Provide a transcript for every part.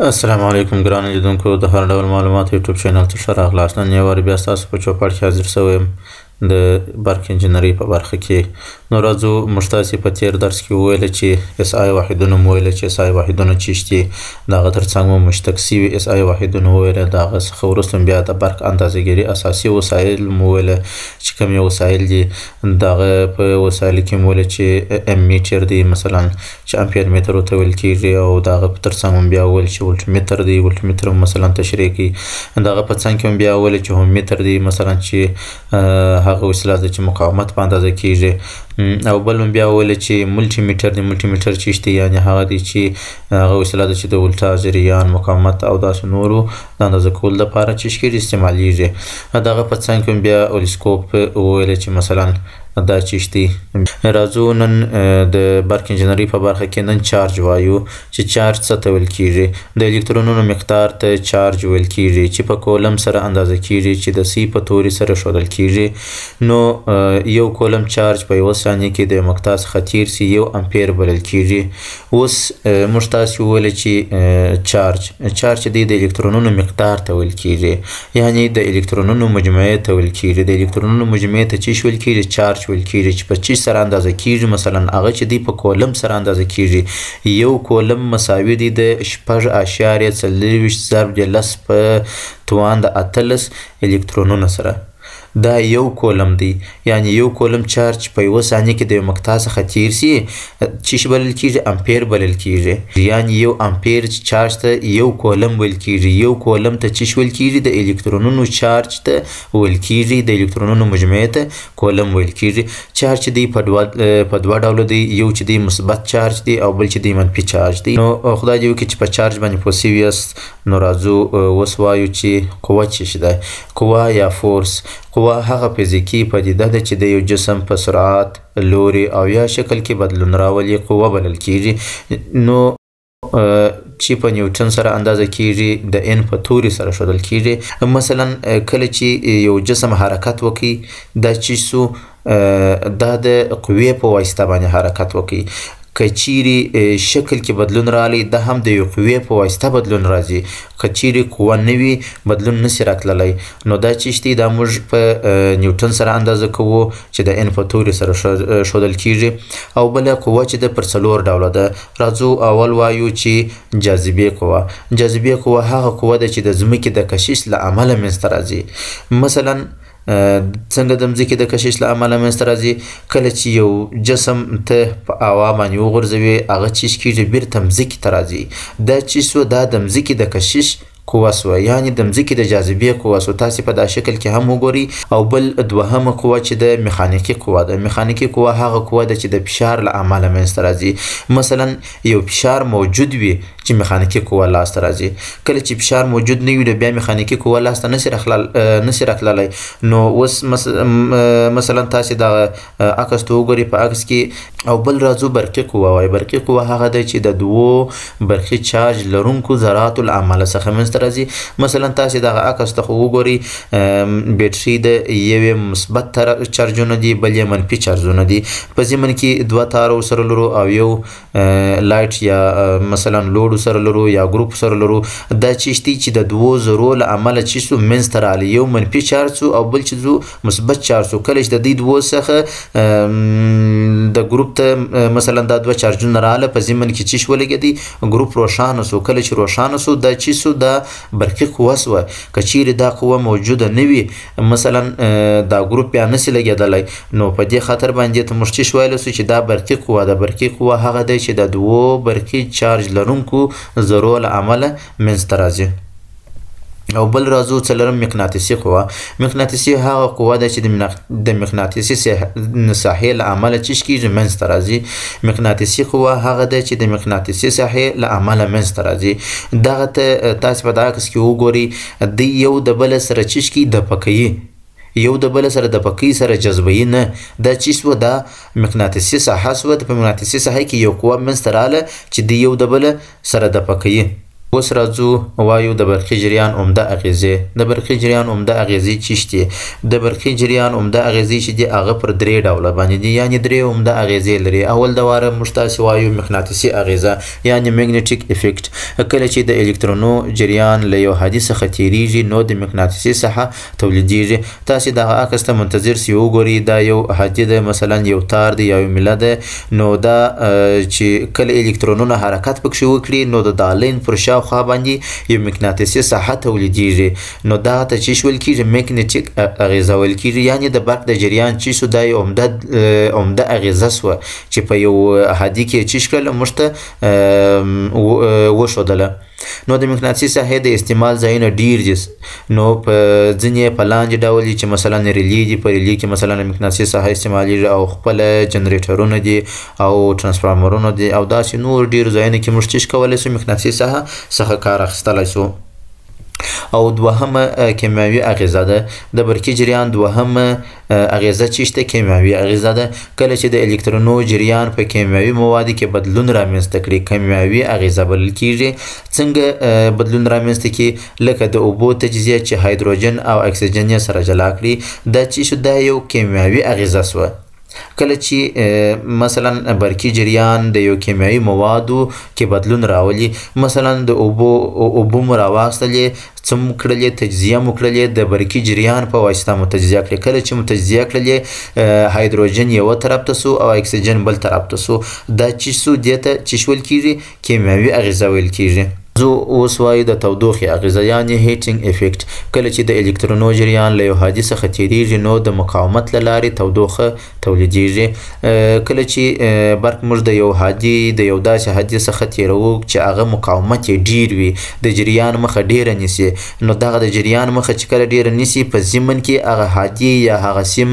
السلام علیکم ګرانو لیدونکو، د هر ډول معلوماتو یوټیوب چینل ته ښه راغلاست. نن یو وار بیا ستاسو په چوپړ کې حاضر شوی یم د برق انجنیرۍ په برخه کې. نو راځو، موږ تاسې په تېر درس کې وویل چې اس آی واحدونه مو وویل چې اس آی واحدونه چیش دي. د هغه تر څنګ مو مشتق سوي اس آی واحدونه وویل. د هغه څخه وروسته بیا د برق اندازهګیري اساسي وسایل مو وویل چې کوم یې وسایل دي. د هغه په وسایلو کې مو وویل چې ام میټر دی، مثلا چې امپیر متر ورته ویل کېږي، او د هغه تر څنګ مو بیا وویل چې ولټ متر دی، ولټ متر مو مثلا تشریح کوي. د هغه په څنګ کې مو بیا وویل چې هوم متر دی، مثلا چې هغه وسیله ده چې مقاومت په اندازه کېږي. او بل مو بیا وویل چې ملټي میټر دی. ملټي میټر چې دی، یعنې هغه دی چې هغه وسیله ده چې د ولټاژ، جریان، مقاومت او داسې نورو د اندازه کولو لپاره چې کېږي استعمالیږي. دغه په څنګ کې بیا اولیسکوپ وویل چې مثلا دا چیش دی. راځو نن د برق انجنیرۍ په برخه کې نن چارج وایو چې چارج څه ته ویل کېږي. د الکترونونو مقدار ته چارج ویل کېږي چې په کولم سره اندازه کېږي، چې د سی په توري سره ښودل کېږي. نو یو کولم چارج په یوه ثانیه کې د یو مقطع څخه تیر سي یو امپیر بلل کېږي. اوس موږ تاسې وویل چې چارج دی د الکترونونو مقدار ته ویل کېږي، یعنې د الکترونونو مجموعې ته ویل کېږي. د الکترونونو مجموعې ته چیش ویل کېږي؟ چارج ویل کېږي، چې په چیش سره اندازه کېږي. مثلا هغه چې دی په کولم سره اندازه کېږي. یو کولم مساوي دی د 6.24 ضرب د 10 په توان د 18 الکترونونو سره. دا یو کولم دی، یعنی یو کولم چارج په یوه ثانیه کې د یو مقطع څخه تیر سي چیش بلل کېږي؟ امپیر بلل کېږي. یعنی یو امپیر چارج ته یو کولم ویل کېږي. یو کولم ته چیش ویل کېږي؟ د الکترونونو چارج ته ویل کېږي، د الکترونونو مجموعې ته کولم ویل کېږي. چارج دی په دوه ډوله دی، یو چې دی مثبت چارج دی او بل چې دی منفي چارج دی. نو خدای دې وکړي چې په چارج باندې پوه سوي یاست. نو راځو اوس وایو چې قوه چیش ده. قوه یا فورس، قوه هغه فزیکي پدیده ده چې د یو جسم په سرعت، لوري او یا شکل کې بدلون راولي، قوه بلل کېږي. نو چې په نیوټن سره اندازه کېږي، د ان په توري سره ښودل کېږي. مثلا کله چې یو جسم حرکت وکړي، دا چې سو دا د قوې په واسطه باندې حرکت وکړي. که چیرې شکل کې بدلون راغلی، دا هم د یو قوې په واسطه بدلون راځي. که چیرې قوه نه وي، بدلون نسي راتللی. نو دا چیش دی، دا موږ په نیوټن سره اندازه کوو چې د ان په توري سره ښودل کېږي. او بله قوه چې ده پر څلور ډوله ده. راځو اول وایو چې جاذبې قوه. جاذبې قوه هغه قوه ده چې د ځمکې د کشش له امله منځته راځي. مثلا څنګه د مځکې د کشش له امله منځته راځي؟ کله چې یو جسم ته په هوا باندې وغورځوي، هغه چیش کېږي؟ بیرته مځکې ته راځي. دا چیش سوه؟ دا د مځکې د کشش قوه سوه، یعنې د مځکې د جاذبې قوه سوه. تاسې په دا شکل کې هم وګورئ. او بل دوهمه قوه چې د میخانیکي قوه ده. میخانیکي قوه هغه قوه ده چې د فشار له امله منځته راځي. مثلا یو فشار موجود وي چې میخانیکي قوه لاسته راځي. کله چې فشار موجود نه وي، نو بیا میخانیکي قوه لاسته نسي راتللی. نو اوس مثلا تاسې دغه عکس ته وګورئ، په عکس کې. او بل راځو برقي قوه وایي. برقي قوه هغه ده چې د دوو برقي چارج لرونکو ذراتو له امله څخه منځته راځي. مثلا تاسې دغه عکس ته خو وګورئ، بیټري د یوې مثبت چارجونه دي، بل یې منفي چارجونه دي. په ضمن کې دوه تار ورسره لرو او یو لایټ یا مثلا لوډ سره لرو یا ګروپ سره لرو. دا چیش دی چې د دوو ذرو له امله چې سو منځته راغلی، یو منفي چارج سو او بل چې ځو مثبت چارج سو. کله چې د دې دوو څخه د ګروپ ته مثلا دا دوه چارجونه راغله، په ضمن کې چیش ولګېدی؟ ګروپ روښانه سو. کله چې روښانه سو، دا چی سو؟ دا برقي قوه سوه. که چیرې دا قوه موجوده نه وي، مثلا دا ګروپ بیا نسي لګېدلی. نو په دې خاطر باندې ته موږ چیش ویلی سو چې دا برقي قوه ده. برقي قوه هغه دی چې د دوو برقي چارج لرونکو ذرو له امله منځته راځي. او بل راځو څلورم مقناطیسي قوه. مقناطیسي هغه قوه ده چې د مقناطیسي ساحې له امله چیش کېږي؟ منځته راځي. مقناطیسي قوه هغه ده چې د مقناطیسي ساحې له امله منځته راځي. دغه ته تاسې په دغه عکس کې وګورئ، دی یو د بل سره چیش کوي؟ دفع کوي، یو د بل سره د پکۍ سره جذبوي نه. دا چی سوه؟ دا مقناطیسي ساحه سوه. په مقناطیسي ساحه کې یو قوه منځته راغله چې دی یو د بل سره دفع کوي. اوس راځو وایو د برقي جریان عمده اغیزې. د برقي جریان عمده اغیزې چیش دي؟ د برقي جریان عمده اغیزې چې دي هغه پر درې ډوله باندې دي، یعنې درې عمده اغیزې لري. اول د واره موږ تاسې وایو مقناطیسي اغیزه یعنې magnetic effect. کله چې د الکترونو جریان له یو هادي څخه تیریږي نو د مقناطیسي ساحه تولیدیږي. تاسې دغه عکس ته منتظر سئ، وګورئ دا یو هادي ده، مثلا یو تار دی یا یو میله ده. نو دا چې کله الکترونونه حرکت پکښې وکړي نو د دالین پر شاوخوا باندې یو مقناطیسي ساحه تولیدیږي. نو دا ته چې ویل کیږي magnetic اغیزه ویل کیږي، یعنې د برق د جریان چې شو دا یو عمده اغیزه سوه چې په یو هادي کې چې کړله موږ ته وښودله. نو د مقناطیسي ساحې د استعمال ځایونه ډیر دي. نو په ځینې په لاندې ډول دي چې مثلا ریلې دي، په ریلې کې مثلا مقناطیسي ساحه استعمالیږي، او خپله جنریټرونه دي او ترانسفارمرونه دي او داسې نور ډیر ځایونه کې موږ چیش کولی سو مقناطیسي ساحه څخه کار اخیستلی سو. او دوهمه کیمیاوي اغیزه ده. د برقي جریان دوهمه اغیزه چې شته کیمیاوي اغیزه ده. کله چې د الکترونو جریان په کیمیاوي موادو کې بدلون رامنځته کړي کیمیاوي اغیزه بلل کیږي. څنګه بدلون رامنځته کړي؟ لکه د اوبو تجزیه چې هایدروجن او اکسیجن یې سره جلا کړي، دا چې شو دا یو کیمیاوي اغیزه سوه. کله چې مثلا برقي جریان د یو کیمیاوي موادو کې بدلون راولي، مثلا د اوبو مو راواخیستلې، څه مو کړلې، تجزیه مو کړلې، د برقي جریان په واسطه مو تجزیه کړې. کله چې مو تجزیه کړلې هایدروجن یوه طرف ته سو او اکسیجن بل طرف ته سو، دا چې سو دې ته چې ویل کیږي کیمیاوي اغیزه ویل کیږي. زو اوس وایو د تودوخې اغیزه یعنې heating effect. کله چې د الکترونو جریان له یو هادي څخه تیریږي نو د مقاومت له لارې تودوخه تولیدیږي. کله چې برق موږ د یو هادي د یو داسې هادي څخه تیروو چې هغه مقاومت یې ډیر وي، د جریان مخه ډیره نیسي، نو دغه د جریان مخه چې کله ډیره نیسي په ضمن کې هغه هادي یا هغه سیم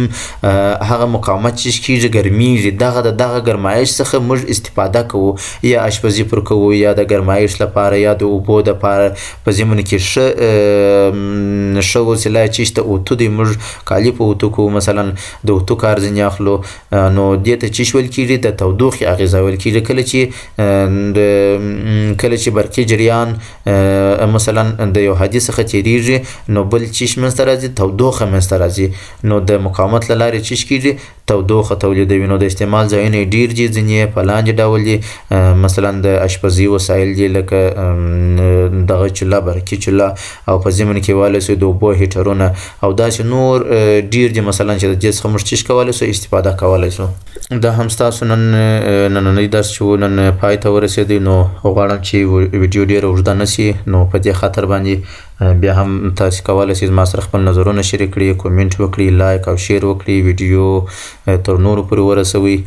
هغه مقاومت چې کیږي ګرمیږي. دغه د دغه ګرمایش څخه موږ استفاده کوو، یا اشپزي پر کوو یا د ګرمایش لپاره یا د اوبو دپاره. په ضمن کې ښه وسیله چې شته اوتو دی، موږ کالي په اوتو کوو، مثلا د اوتو کار ځینې اخلو. نو دې ته چې ویل کیږي د تودوخې اغیزه ویل کیږي. کله چې برقي جریان مثلا د یو هادي څخه تیریږي نو بل چیش منځته راځي، تودوخه منځته راځي. نو د مقاومت له لارې چیش کیږي تودوخه تولیدوي. نو د استعمال ځایونه یې ډیر دي، ځینې یې په لاندې ډول دي، مثلا د اشپزي وسایل دي لکه دغه چوله، برقي چوله، او په ضمن کې ویلی سو د اوبو هیټرونه او داسې نور ډیر دي مثلا چې د دې څخه موږ چیش کولی سو استفاده کولی سو. دا هم ستاسو نننی درس چې و نن پای ته ورسېدی. نو غواړم چې ویډیو ډېره اوږده نه سي، نو په دې خاطر باندې بیا هم تاسې کولی سئ زما سره خپل نظرونه شریک کړئ، comment وکړئ، like او share وکړئ، ویډیو تر نورو پورې ورسوئ.